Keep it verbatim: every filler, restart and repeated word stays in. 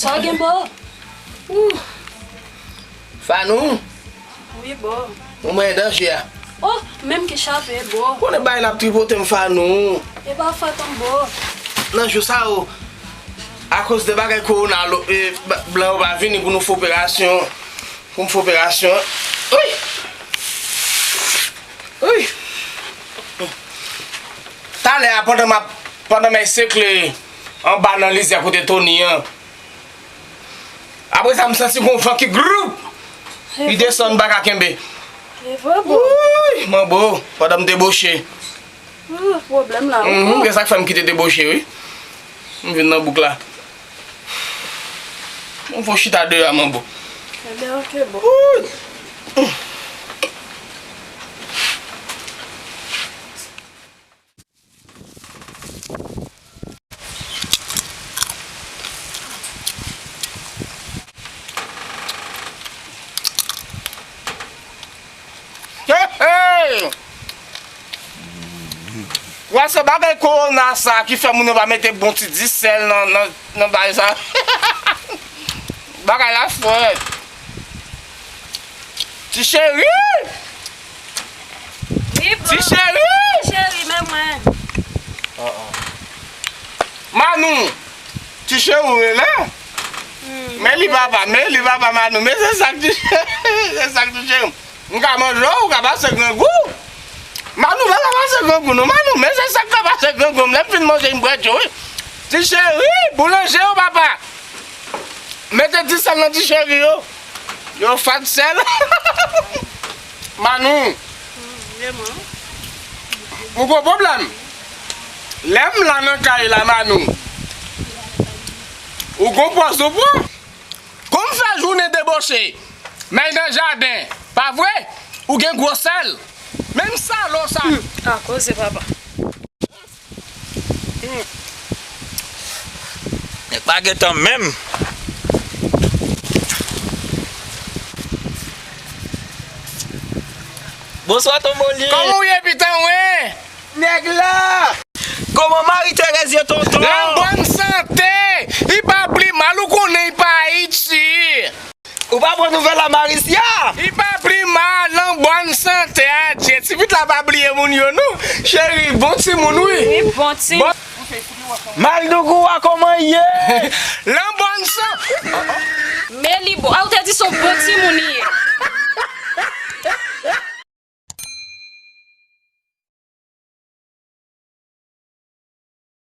Ou gen bo? Ou. Fanou? Wi, bo. Ou mwen danje a. Oh, menm ki chape, bo. Konnen bagay n ap tripote m, Fanou. E pa fòt an, bo. Nan jou sa yo, akoz de bagay kowona, lo, e, ba, blan yo pa vini pou nou fè operasyon. Pou m fè operasyon. Wi! Wi! Talè a, pandan m ap, pandan m ap sekle anba nan lizyè kote Tony an, apre sa, m santi gon van ki group! Li desann, m pa ka kenbe. E vre, bo. Wi! Manbo, pandan m deboche. Ah, pwoblèm la, mhm, wi. Se sa k fè m kite deboche, wi. M vin nan bouk la. M fò chita deyò a, manbo. Ebyen, oke, bo. Wi! Hey, hey! Wè se bagay kowona sa ki fè moun yo pa mete bon ti disèl nan, nan, nan bagay sa. Bagay la frèt. Ti cheri! Wi, bo. Ti cheri! Ti cheri, men mwen. Manou, ti cheri ou rele? Hmm. Men li papa, men li papa Manou, men se sa k ti cheri, se sa k ti cheri. M ka manje w, ou ka pase grangou. Manou pa ka pase grangou non, Manou, men se sa k ka pase grangou. M lè m fin manje, m bwè dlo, wi. Ti cheri, boulanje yo, papa. Mete ti sèl nan ti cheri yo. Yo fat sèl. Manou. Ou gon pwoblèm? Lè m la nan kay la, Manou. Ou gon pòz ou pran? Kòm fè jounen deboche, men nan jaden, pa vre? Ou gen gwo sèl. Menm salon sa. Hmm, a koze papa. Hmm. Nèg pa gentan menm. Bonswa, Ton Moli. Kòman w ye, pitan mwen? Nèg la! Kòman Mari Terèz ye, tonton? An bòn sante! Li pa pli mal, ou konnen li pa Ayiti. Ou pa pran nouvèl a Marisya? Li pa pli mal, an bòn sante, adye. Ti pitit la pa bliye moun yo, non. Cheri, bon timoun, wi. Wi, bon timoun. Bon. Maldougou a, kòman ye? Lan bòn san. Men li bon. A, ou te di se yon bon timoun li ye.